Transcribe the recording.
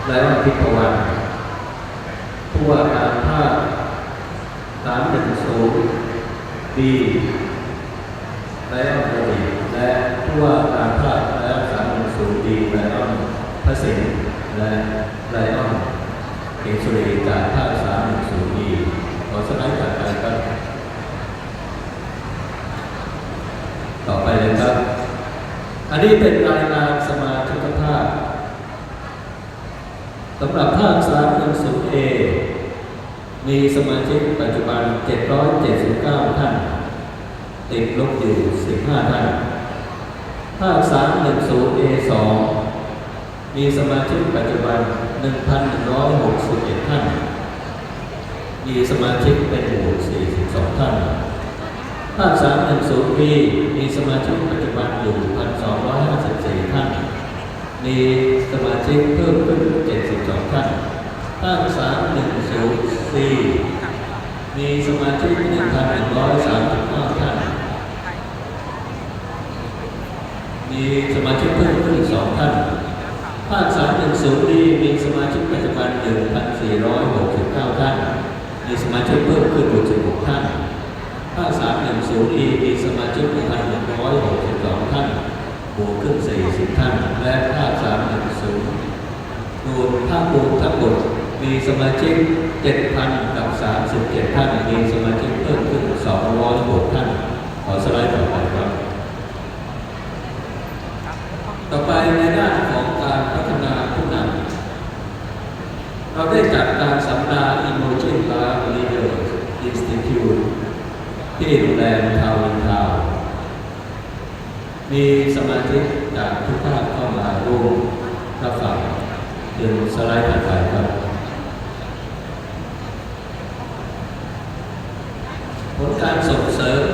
ໄລອອນ ທິບພະວັນ ຜູ້ວ່າການພາກສາມໜຶ່ງສູນ ບີ ໄລອອນ ໂມດີ ແລະ ຜູ້ວ່າການພາກໄລອອນ ສາມໜຶ່ງສູນ ບີ ໄລອອນ ພະສິນ ແລະ ໄລອອນ ເກງສຸລີ ຈາກພາກສາມໜຶ່ງສູນ ບີ ຂໍສະໄລຖັດໄປຄັບ. ຕໍ່ໄປເລີຍຄັບ. ອັນນີ້ເປັນລາຍງານສະມາຊິກກະພາບ. ສຳລັບພາກສາມໜຶ່ງສູນເອ ມີສະມາຊິກປັດຈຸບັນເຈັດຮ້ອຍເຈັດສິບເກົ້າທ່ານ, ຕິດລົບຢູ່ສິບຫ້າທ່ານ. ພາກສາມໜຶ່ງສູນເອສອງ ມີສະມາຊິກປັດຈຸບັນໜຶ່ງພັນໜຶ່ງຮ້ອຍຫົກສິບເອັດທ່ານ, ມີສະມາຊິກເປັນຢູ່ສີ່ສິບສອງທ່ານ. ພາກສາມໜຶ່ງສູນບີ ມີສະມາຊິກປັດຈຸບັນຢູ່ໜຶ່ງພັນສອງຮ້ອຍຫ້າສິບສີ່ທ່ານ, ມີສະມາຊິກເພີ່ມຂຶ້ນເຈັດສິບສອງທ່ານ. ພາກສາມໜຶ່ງສູນຊີ ມີສະມາຊິກໜຶ່ງພັນໜຶ່ງຮ້ອຍສາມສິບເກົ້າທ່ານ, ມີສະມາຊິກເພີ່ມຂຶ້ນສອງທ່ານ. ພາກສາມໜຶ່ງສູນດີ ມີສະມາຊິກປັດຈຸບັນໜຶ່ງພັນສີ່ຮ້ອຍຫົກສິບເກົ້າທ່ານ, ມີສະມາຊິກເພີ່ມຂຶ້ນຫົກສິບຫົກທ່ານ. ພາກສາມໜຶ່ງສູນອີ ມີສະມາຊິກໜຶ່ງພັນໜຶ່ງຮ້ອຍຫົກສິບສອງທ່ານ, ບວກຂຶ້ນສີ່ສິບທ່ານ ແລະ ພາກສາມໜຶ່ງສູນ ລວມ ພາກລວມທັງໝົດມີສະມາຊິກເຈັດພັນກັບສາມສິບເຈັດທ່ານ, ມີສະມາຊິກເພີ່ມຂຶ້ນສອງຮ້ອຍຫົກທ່ານ. ຂໍສະໄລຕໍ່ໄປຄັບ. ຕໍ່ໄປໃນດ້ານຂອງການພັດທະນາຜູ້ນຳ, ເຮົາໄດ້ຈັດການສຳມະນາ Emerging Life Leaders Institute ທີ່ໂຮງແຮມທາວອິນທາວ. ມີສະມາຊິກຈາກທຸກພາກເຂົ້າມາຮ່ວມຮັບຟັງ. ເຊີນສະໄລຖັດໄປຄັບ. ຜົນການສົ່ງເສີມ